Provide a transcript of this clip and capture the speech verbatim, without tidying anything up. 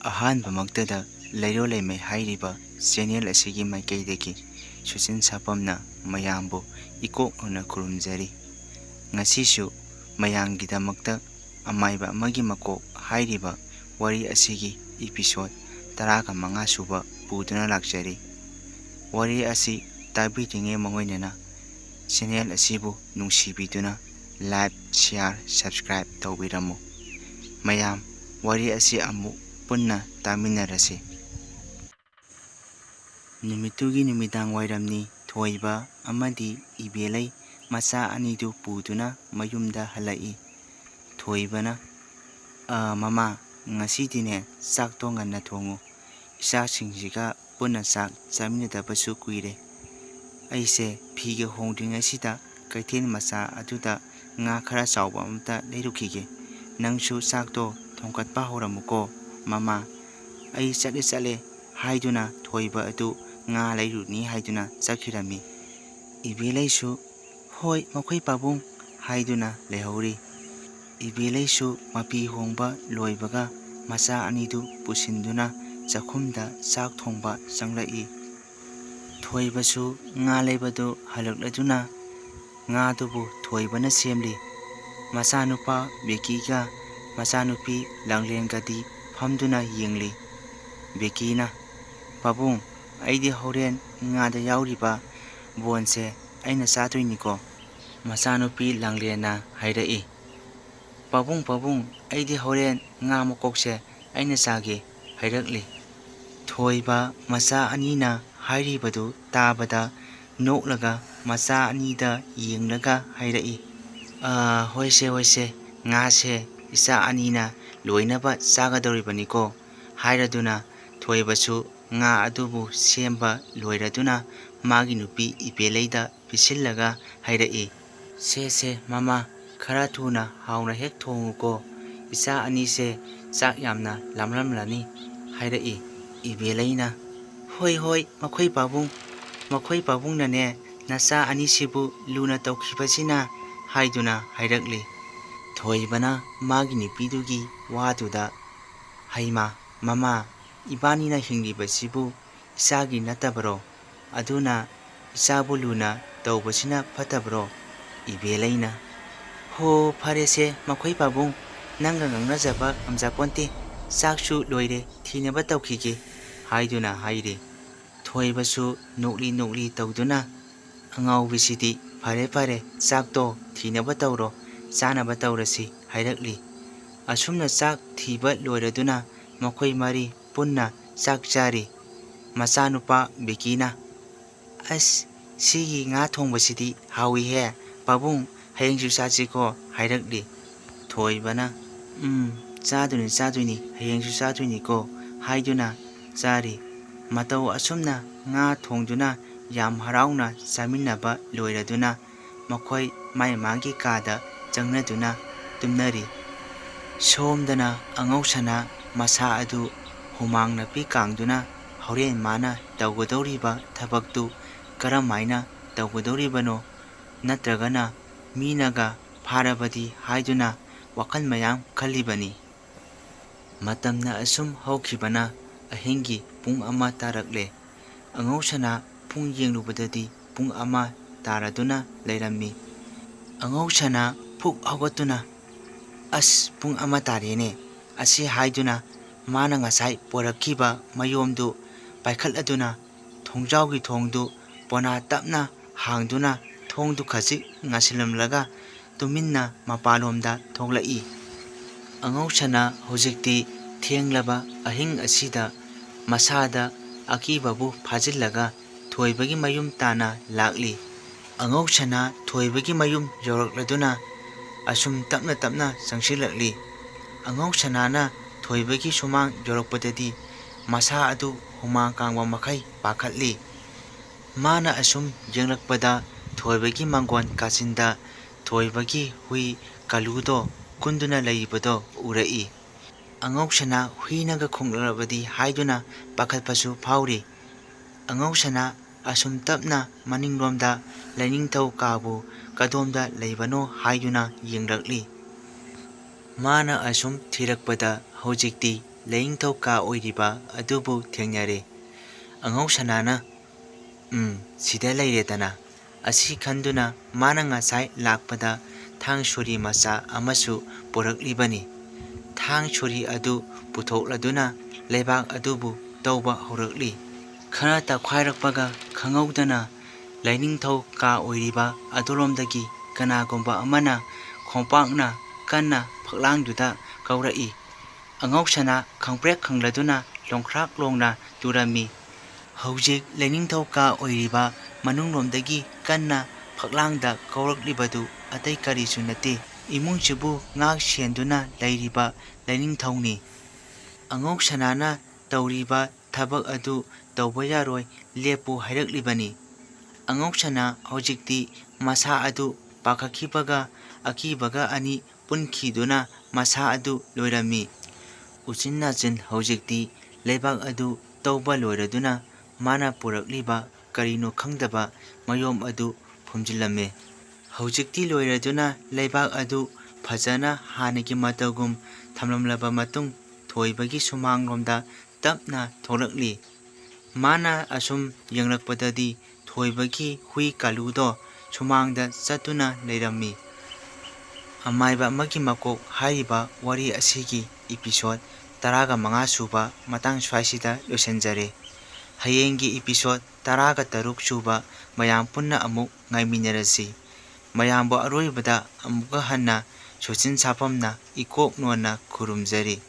ꯑꯍꯥꯟꯕꯃꯛꯇꯗ ꯂꯩꯔꯣꯜ ꯂꯩꯃꯩ ꯍꯥꯏꯔꯤꯕ ꯆꯦꯅꯦꯜ ꯑꯁꯤꯒꯤ ꯃꯥꯏꯀꯩꯗꯒꯤ ꯁꯨꯆꯤꯟ ꯁꯥꯄꯝꯅ ꯃꯌꯥꯝꯕꯨ ꯏꯀꯣꯛ ꯅꯧꯅ ꯈꯨꯔꯨꯝꯖꯔꯤ꯫ ꯉꯁꯤꯁꯨ ꯃꯌꯥꯝꯒꯤꯗꯃꯛꯇ ꯑꯃꯥꯏꯕ ꯑꯃꯒꯤ ꯃꯀꯣꯛ ꯍꯥꯏꯔꯤꯕ ꯋꯥꯔꯤ ꯑꯁꯤꯒꯤ ꯏꯄꯤꯁꯣꯠ ꯇꯔꯥꯒ ꯃꯉꯥ ꯁꯨꯕ ꯄꯨꯗꯨꯅ ꯂꯥꯛꯆꯔꯤ꯫ ꯋꯥꯔꯤ ꯑꯁꯤ ꯇꯥꯕꯤꯔꯤꯉꯩ ꯃꯥꯡꯑꯣꯏꯅꯅ ꯆꯦꯅꯦꯜ ꯑꯁꯤꯕꯨ ꯅꯨꯡꯁꯤꯕꯤꯗꯨꯅ like, share, subscribe ꯇꯧꯕꯤꯔꯝꯃꯨ꯫ ꯃꯌꯥꯝ ꯋꯥꯔꯤ ꯑꯁꯤ ꯑꯃꯨꯛ ꯄꯨꯟꯅ ꯇꯥꯃꯤꯟꯅꯔꯁꯤ꯫ ꯅꯨꯃꯤꯠꯇꯨꯒꯤ ꯅꯨꯃꯤꯗꯥꯡ ꯋꯥꯏꯔꯝꯅꯤ꯫ ꯊꯣꯏꯕ ꯑꯃꯗꯤ ꯏꯕꯦꯂꯩ ꯃꯆꯥ ꯑꯅꯤꯗꯨ ꯄꯨꯗꯨꯅ ꯃꯌꯨꯝꯗ ꯍꯜꯂꯛꯏ꯫ ꯊꯣꯏꯕꯅ, "ꯑ, ꯃꯃꯥ, ꯉꯁꯤꯗꯤꯅꯦ ꯆꯥꯛꯇꯣ ꯉꯟꯅ ꯊꯣꯡꯉꯨ꯫ ꯏꯆꯥꯁꯤꯡꯁꯤꯒ ꯄꯨꯟꯅ ꯆꯥꯛ ꯆꯥꯃꯤꯟꯅꯗꯕꯁꯨ ꯀꯨꯏꯔꯦ꯫ ꯑꯩꯁꯦ ꯐꯤꯒ ꯍꯣꯡꯗ꯭ꯔꯤꯉꯩꯁꯤꯗ ꯀꯩꯊꯦꯜ ꯃꯆꯥ ꯑꯗꯨꯗ ꯉꯥ ꯈꯔ ꯆꯥꯎꯕ ꯑꯃꯇ ꯂꯩꯔꯨꯈꯤꯒꯦ꯫ ꯅꯪꯁꯨ ꯆꯥꯛꯇꯣ ꯊꯣꯡꯒꯠꯄ ꯍꯧꯔꯝꯃꯨꯀꯣ, ꯃꯃꯥ꯫ ꯑꯩ ꯆꯠꯂꯦ ꯆꯠꯂꯦ" ꯍꯥꯏꯗꯨꯅ ꯊꯣꯏꯕ ꯑꯗꯨ ꯉꯥ ꯂꯩꯔꯨꯅꯤ ꯍꯥꯏꯗꯨꯅ ꯆꯠꯈꯤꯔꯝꯃꯤ꯫ ꯏꯕꯦꯂꯩꯁꯨ, "ꯍꯣꯏ, ꯃꯈꯣꯏ ꯄꯥꯕꯨꯡ" ꯍꯥꯏꯗꯨꯅ ꯂꯩꯍꯧꯔꯤ꯫ ꯏꯕꯦꯂꯩꯁꯨ ꯃꯄꯤ ꯍꯣꯡꯕ ꯂꯣꯏꯕꯒ ꯃꯆꯥ ꯑꯅꯤꯗꯨ ꯄꯨꯁꯤꯟꯗꯨꯅ ꯆꯥꯛꯈꯨꯝꯗ ꯆꯥꯛ ꯊꯣꯡꯕ ꯆꯪꯂꯛꯏ꯫ ꯊꯣꯏꯕꯁꯨ ꯉꯥ ꯂꯩꯕꯗꯨ ꯍꯜꯂꯛꯂꯗꯨꯅ ꯉꯥꯗꯨꯕꯨ ꯊꯣꯏꯕꯅ ꯁꯦꯝꯂꯤ꯫ ꯃꯆꯥꯅꯨꯄꯥ ꯕꯦꯀꯤꯒ ꯃꯆꯥꯅꯨꯄꯤ ꯂꯥꯡꯂꯦꯟꯒꯗꯤ ꯐꯝꯗꯨꯅ ꯌꯦꯡꯂꯤ꯫ ꯕꯦꯀꯤꯅ, "ꯄꯥꯕꯨꯡ, ꯑꯩꯗꯤ ꯍꯣꯔꯦꯟ ꯉꯥꯗ ꯌꯥꯎꯔꯤꯕ ꯕꯣꯟꯁꯦ ꯑꯩꯅ ꯆꯥꯗꯣꯏꯅꯤꯀꯣ?" ꯃꯆꯥꯅꯨꯄꯤ ꯂꯥꯡꯂꯦꯟꯅ ꯍꯥꯏꯔꯛꯏ꯫ "ꯄꯥꯕꯨꯡ, ꯄꯥꯕꯨꯡ, ꯑꯩꯗꯤ ꯍꯣꯔꯦꯟ ꯉꯥ ꯃꯀꯣꯛꯁꯦ ꯑꯩꯅ ꯆꯥꯒꯦ" ꯍꯥꯏꯔꯛꯂꯤ꯫ ꯊꯣꯏꯕ ꯃꯆꯥ ꯑꯅꯤꯅ ꯍꯥꯏꯔꯤꯕꯗꯨ ꯇꯥꯕꯗ ꯅꯣꯛꯂꯒ ꯃꯆꯥ ꯑꯅꯤꯗ ꯌꯦꯡꯂꯒ ꯍꯥꯏꯔꯛꯏ, "ꯑ, ꯍꯣꯏꯁꯦ, ꯍꯣꯏꯁꯦ, ꯉꯥꯁꯦ ꯏꯆꯥ ꯑꯅꯤꯅ ꯂꯣꯏꯅꯕ ꯆꯥꯒꯗꯧꯔꯤꯕꯅꯤꯀꯣ" ꯍꯥꯏꯔꯗꯨꯅ ꯊꯣꯏꯕꯁꯨ ꯉꯥ ꯑꯗꯨꯕꯨ ꯁꯦꯝꯕ ꯂꯣꯏꯔꯗꯨꯅ ꯃꯥꯒꯤ ꯅꯨꯄꯤ ꯏꯕꯦꯂꯩꯗ ꯄꯤꯁꯤꯜꯂꯒ ꯍꯥꯏꯔꯛꯏ, "ꯁꯦ, ꯁꯦ, ꯃꯃꯥ, ꯈꯔ ꯊꯨꯅ ꯍꯥꯎꯅ ꯍꯦꯛ ꯊꯣꯡꯉꯨꯀꯣ꯫ ꯏꯆꯥ ꯑꯅꯤꯁꯦ ꯆꯥꯛ ꯌꯥꯝꯅ ꯂꯥꯝꯂꯝꯂꯅꯤ" ꯍꯥꯏꯔꯛꯏ꯫ ꯏꯕꯦꯂꯩꯅ, "ꯍꯣꯏ, ꯍꯣꯏ, ꯃꯈꯣꯏ ꯄꯥꯕꯨꯡ, ꯃꯈꯣꯏ ꯄꯥꯕꯨꯡꯅꯅꯦ ꯅꯆꯥ ꯑꯅꯤꯁꯤꯕꯨ ꯂꯨꯅ ꯇꯧꯈꯤꯕꯁꯤꯅ" ꯍꯥꯏꯗꯨꯅ ꯍꯥꯏꯔꯛꯂꯤ꯫ ꯊꯣꯏꯕꯅ ꯃꯥꯒꯤ ꯅꯨꯄꯤꯗꯨꯒꯤ ꯋꯥꯗꯨꯗ, "ꯍꯩꯃꯥ, "ꯃꯃꯥ, ꯏꯕꯥꯅꯤꯅ ꯍꯤꯡꯂꯤꯕꯁꯤꯕꯨ ꯏꯆꯥꯒꯤ ꯅꯠꯇꯕꯔꯣ? ꯑꯗꯨꯅ ꯏꯆꯥꯕꯨ ꯂꯨꯅ ꯇꯧꯕꯁꯤꯅ ꯐꯠꯇꯕ꯭ꯔꯣ?" ꯏꯕꯦꯂꯩꯅ, "ꯍꯣ, ꯐꯔꯦꯁꯦ ꯃꯈꯣꯏ ꯄꯥꯕꯨꯡ, ꯅꯪꯒ ꯉꯥꯡꯅꯖꯕ ꯉꯝꯖꯄꯣꯟꯇꯦ꯫ ꯆꯥꯛꯁꯨ ꯂꯣꯏꯔꯦ, ꯊꯤꯅꯕ ꯇꯧꯈꯤꯒꯦ" ꯍꯥꯏꯗꯨꯅ ꯍꯥꯏꯔꯤ꯫ ꯊꯣꯏꯕꯁꯨ ꯅꯣꯛꯂꯤ ꯅꯣꯛꯂꯤ ꯇꯧꯗꯨꯅ, "ꯑꯉꯥꯎꯕꯤꯁꯤꯗꯤ, ꯐꯔꯦ ꯐꯔꯦ, ꯆꯥꯛꯇꯣ ꯊꯤꯅꯕ ꯇꯧꯔꯣ, ꯆꯥꯅꯕ ꯇꯧꯔꯁꯤ" ꯍꯥꯏꯔꯛꯂꯤ꯫ ꯑꯁꯨꯝꯅ ꯆꯥꯛ ꯊꯤꯕ ꯂꯣꯏꯔꯗꯨꯅ ꯃꯈꯣꯏ ꯃꯔꯤ ꯄꯨꯟꯅ ꯆꯥꯛ ꯆꯥꯔꯤ꯫ ꯃꯆꯥꯅꯨꯄꯥ ꯕꯤꯀꯤꯅ, "ꯑꯁ, ꯁꯤꯒꯤ ꯉꯥ ꯊꯣꯡꯕꯁꯤꯗꯤ ꯍꯥꯎꯏꯍꯦ꯫ ꯄꯥꯕꯨꯡ, ꯍꯌꯦꯡꯁꯨ ꯆꯥꯁꯤꯀꯣ" ꯍꯥꯏꯔꯛꯂꯤ꯫ ꯊꯣꯏꯕꯅ, "ꯎꯝ, ꯆꯥꯗꯣꯏꯅꯤ, ꯆꯥꯗꯣꯏꯅꯤ, ꯍꯌꯦꯡꯁꯨ ꯆꯥꯗꯣꯏꯅꯤꯀꯣ" ꯍꯥꯏꯗꯨꯅ ꯆꯥꯔꯤ꯫ ꯃꯇꯧ ꯑꯁꯨꯝꯅ ꯉꯥ ꯊꯣꯡꯗꯨꯅ ꯌꯥꯝ ꯍꯔꯥꯎꯅ ꯆꯥꯃꯤꯟꯅꯕ ꯂꯣꯏꯔꯗꯨꯅ ꯃꯈꯣꯏ ꯃꯥꯏ ꯃꯥꯒꯤ ꯀꯥꯗ ꯆꯪꯅꯗꯨꯅ ꯇꯨꯝꯅꯔꯤ꯫ ꯁꯣꯝꯗꯅ ꯑꯉꯧꯁꯅꯥ ꯃꯁꯥ ꯑꯗꯨ ꯍꯨꯃꯥꯡ ꯅꯞꯄꯤ ꯀꯥꯡꯗꯨꯅ ꯍꯣꯔꯦꯟ ꯃꯥꯅ ꯇꯧꯒꯗꯧꯔꯤꯕ ꯊꯕꯛꯇꯨ ꯀꯔꯝꯍꯥꯏꯅ ꯇꯧꯒꯗꯧꯔꯤꯕꯅꯣ, ꯅꯠꯇ꯭ꯔꯒꯅ ꯃꯤꯅꯒ ꯐꯥꯔꯕꯗꯤ ꯍꯥꯏꯗꯨꯅ ꯋꯥꯈꯜ ꯃꯌꯥꯝ ꯈꯜꯂꯤꯕꯅꯤ꯫ ꯃꯇꯝꯅ ꯑꯁꯨꯝ ꯍꯧꯈꯤꯕꯅ ꯑꯍꯤꯡꯒꯤ ꯄꯨꯡ ꯑꯃ ꯇꯥꯔꯛꯂꯦ꯫ ꯑꯉꯧꯁꯅꯥ ꯄꯨꯡ ꯌꯦꯡꯂꯨꯕꯗꯗꯤ ꯄꯨꯡ ꯑꯃ ꯇꯥꯔꯗꯨꯅ ꯂꯩꯔꯝꯃꯤ꯫ ꯑꯉꯧꯁꯅꯥ ꯐꯨꯛ ꯍꯧꯒꯠꯇꯨꯅ, "ꯑꯁ, ꯄꯨꯡ ꯑꯃ ꯇꯥꯔꯦꯅꯦ" ꯑꯁꯤ ꯍꯥꯏꯗꯨꯅ ꯃꯥꯅ ꯉꯁꯥꯏ ꯄꯣꯔꯛꯈꯤꯕ ꯃꯌꯣꯝꯗꯨ ꯄꯥꯏꯈꯠꯂꯗꯨꯅ ꯊꯣꯡꯖꯥꯎꯒꯤ ꯊꯣꯡꯗꯨ ꯄꯣꯅꯥ ꯇꯞꯅ ꯍꯥꯡꯗꯨꯅ ꯊꯣꯡꯗꯨ ꯈꯖꯤꯛ ꯉꯥꯁꯤꯜꯂꯝꯂꯒ ꯇꯨꯃꯤꯟꯅ ꯃꯄꯥꯟꯂꯣꯝꯗ ꯊꯣꯛꯂꯛꯏ꯫ ꯑꯉꯧꯁꯅꯥ ꯍꯧꯖꯤꯛꯇꯤ ꯊꯦꯡꯂꯕ ꯑꯍꯤꯡ ꯑꯁꯤꯗ ꯃꯁꯥꯗ ꯑꯀꯤꯕꯕꯨ ꯐꯥꯖꯤꯜꯂꯒ ꯊꯣꯏꯕꯒꯤ ꯃꯌꯨꯝ ꯇꯥꯟꯅ ꯂꯥꯛꯂꯤ꯫ ꯑꯉꯧꯁꯅꯥ ꯊꯣꯏꯕꯒꯤ ꯃꯌꯨꯝ ꯌꯧꯔꯛꯂꯗꯨꯅ ꯑꯁꯨꯝ ꯇꯞꯅ ꯇꯞꯅ ꯆꯪꯁꯤꯜꯂꯛꯂꯤ꯫ ꯑꯉꯧꯁꯅꯥꯅ ꯊꯣꯏꯕꯒꯤ ꯁꯨꯃꯥꯡ ꯌꯧꯔꯛꯄꯗꯗꯤ ꯃꯁꯥ ꯑꯗꯨ ꯍꯨꯃꯥꯡ ꯀꯥꯡꯕ ꯃꯈꯩ ꯄꯥꯈꯠꯂꯤ꯫ ꯃꯥꯅ ꯑꯁꯨꯝ ꯌꯦꯡꯂꯛꯄꯗ ꯊꯣꯏꯕꯒꯤ ꯃꯥꯡꯒꯣꯟ ꯀꯥꯆꯤꯟꯗ ꯊꯣꯏꯕꯒꯤ ꯍꯨꯏ ꯀꯂꯨꯗꯣ ꯀꯨꯟꯗꯨꯅ ꯂꯩꯔꯤꯕꯗꯣ ꯎꯔꯛꯏ꯫ ꯑꯉꯧꯁꯅꯥ ꯍꯨꯏꯅꯒ ꯈꯣꯡꯂꯛꯂꯕꯗꯤ ꯍꯥꯏꯗꯨꯅ ꯄꯥꯈꯠꯄꯁꯨ ꯐꯥꯎꯔꯤ꯫ ꯑꯉꯧꯁꯅꯥ ꯑꯁꯨꯝ ꯇꯞꯅ ꯃꯅꯤꯡꯂꯣꯝꯗ ꯂꯥꯏꯅꯤꯡꯊꯧ ꯀꯥꯕꯨ ꯀꯗꯣꯝꯗ ꯂꯩꯕꯅꯣ ꯍꯥꯏꯗꯨꯅ ꯌꯦꯡꯂꯛꯂꯤ꯫ ꯃꯥꯅ ꯑꯁꯨꯝ ꯊꯤꯔꯛꯄꯗ ꯍꯧꯖꯤꯛꯇꯤ ꯂꯥꯏꯅꯤꯡꯊꯧ ꯀꯥ ꯑꯣꯏꯔꯤꯕ ꯑꯗꯨꯕꯨ ꯊꯦꯡꯅꯔꯦ꯫ ꯑꯉꯧ ꯁꯅꯥꯅ, "ꯎꯝ, ꯁꯤꯗ ꯂꯩꯔꯦꯗꯅ" ꯑꯁꯤ ꯈꯟꯗꯨꯅ ꯃꯥꯅ ꯉꯁꯥꯏ ꯂꯥꯛꯄꯗ ꯊꯥꯡ ꯁꯣꯔꯤ ꯃꯆꯥ ꯑꯃꯁꯨ ꯄꯨꯔꯛꯂꯤꯕꯅꯤ꯫ ꯊꯥꯡ ꯁꯣꯔꯤ ꯑꯗꯨ ꯄꯨꯊꯣꯛꯂꯗꯨꯅ ꯂꯩꯕꯥꯛ ꯑꯗꯨꯕꯨ ꯇꯧꯕ ꯍꯧꯔꯛꯂꯤ꯫ ꯈꯔ ꯇꯧꯈꯥꯏꯔꯛꯄꯒ ꯈꯪꯍꯧꯗꯅ ꯂꯥꯏꯅꯤꯡꯊꯧ ꯀꯥ ꯑꯣꯏꯔꯤꯕ ꯑꯗꯨꯔꯣꯝꯗꯒꯤ ꯀꯅꯥꯒꯨꯝꯕ ꯑꯃꯅ ꯈꯣꯡꯄꯥꯛꯅ ꯀꯟꯅ ꯐꯛꯂꯥꯡꯗꯨꯗ ꯀꯧꯔꯛꯏ꯫ ꯑꯉꯧ ꯁꯅꯥ ꯈꯪꯄ꯭ꯔꯦꯛ ꯈꯪꯂꯗꯨꯅ ꯂꯣꯡꯈ꯭ꯔꯥꯛ ꯂꯣꯡꯅ ꯇꯨꯔꯝꯃꯤ꯫ ꯍꯧꯖꯤꯛ ꯂꯥꯏꯅꯤꯡꯊꯧ ꯀꯥ ꯑꯣꯏꯔꯤꯕ ꯃꯅꯨꯡꯂꯣꯝꯗꯒꯤ ꯀꯟꯅ ꯐꯛꯂꯥꯡꯗ ꯀꯧꯔꯛꯂꯤꯕꯗꯨ ꯑꯇꯩ ꯀꯔꯤꯁꯨ ꯅꯠꯇꯦ, ꯏꯃꯨꯡꯁꯤꯕꯨ ꯉꯥꯛ ꯁꯦꯟꯗꯨꯅ ꯂꯩꯔꯤꯕ ꯂꯥꯏꯅꯤꯡꯊꯧꯅꯤ꯫ ꯑꯉꯧ ꯁꯅꯥꯅ ꯇꯧꯔꯤꯕ ꯊꯕꯛ ꯑꯗꯨ ꯇꯧꯕ ꯌꯥꯔꯣꯏ, ꯂꯦꯞꯄꯨ ꯍꯥꯏꯔꯛꯂꯤꯕꯅꯤ꯫ ꯑꯉꯧ ꯁꯅꯥ ꯍꯧꯖꯤꯛꯇꯤ ꯃꯁꯥ ꯑꯗꯨ ꯄꯥꯈꯠꯈꯤꯕꯒ ꯑꯀꯤꯕꯒ ꯑꯅꯤ ꯄꯨꯟꯈꯤꯗꯨꯅ ꯃꯁꯥ ꯑꯗꯨ ꯂꯣꯏꯔꯝꯃꯤ꯫ ꯎꯆꯤꯟ ꯅꯥꯆꯤꯟ ꯍꯧꯖꯤꯛꯇꯤ ꯂꯩꯕꯥꯛ ꯑꯗꯨ ꯇꯧꯕ ꯂꯣꯏꯔꯗꯨꯅ ꯃꯥꯅ ꯄꯨꯔꯛꯂꯤꯕ ꯀꯔꯤꯅꯣ ꯈꯪꯗꯕ ꯃꯌꯣꯝ ꯑꯗꯨ ꯐꯨꯝꯖꯤꯜꯂꯝꯃꯦ꯫ ꯍꯧꯖꯤꯛꯇꯤ ꯂꯣꯏꯔꯗꯨꯅ ꯂꯩꯕꯥꯛ ꯑꯗꯨ ꯐꯖꯅ ꯍꯥꯟꯅꯒꯤ ꯃꯇꯧꯒꯨꯝ ꯊꯝꯂꯝꯂꯕ ꯃꯇꯨꯡ, ꯊꯣꯏꯕꯒꯤ ꯁꯨꯃꯥꯡꯂꯣꯝꯗ ꯇꯞꯅ ꯊꯣꯛꯂꯛꯂꯤ꯫ ꯃꯥꯅ ꯑꯁꯨꯝ ꯌꯦꯡꯂꯛꯄꯗꯗꯤ ꯊꯣꯏꯕꯒꯤ ꯍꯨꯏ ꯀꯥꯂꯨꯗꯣ ꯁꯨꯃꯥꯡꯗ ꯆꯠꯇꯨꯅ ꯂꯩꯔꯝꯃꯤ꯫ ꯑꯃꯥꯏꯕ ꯑꯃꯒꯤ ꯃꯀꯣꯛ ꯍꯥꯏꯔꯤꯕ ꯋꯥꯔꯤ ꯑꯁꯤꯒꯤ episode ꯇꯔꯥꯒ ꯃꯉꯥ ꯁꯨꯕ ꯃꯇꯥꯡ ꯁ꯭ꯋꯥꯏꯁꯤꯗ ꯂꯣꯏꯁꯤꯟꯖꯔꯦ꯫ ꯍꯌꯦꯡꯒꯤ episode ꯇꯔꯥꯒ ꯇꯔꯨꯛ ꯁꯨꯕ ꯃꯌꯥꯝ ꯄꯨꯟꯅ ꯑꯃꯨꯛ ꯉꯥꯏꯃꯤꯟꯅꯔꯁꯤ꯫ ꯃꯌꯥꯝꯕꯨ ꯑꯔꯣꯏꯕꯗ ꯑꯃꯨꯛꯀ ꯍꯟꯅ ꯁꯣꯆꯤꯟ ꯁꯥꯐꯝꯅ ꯏꯀꯣꯛ ꯅꯣꯟꯅ ꯈꯨꯔꯨꯝꯖꯔꯤ꯫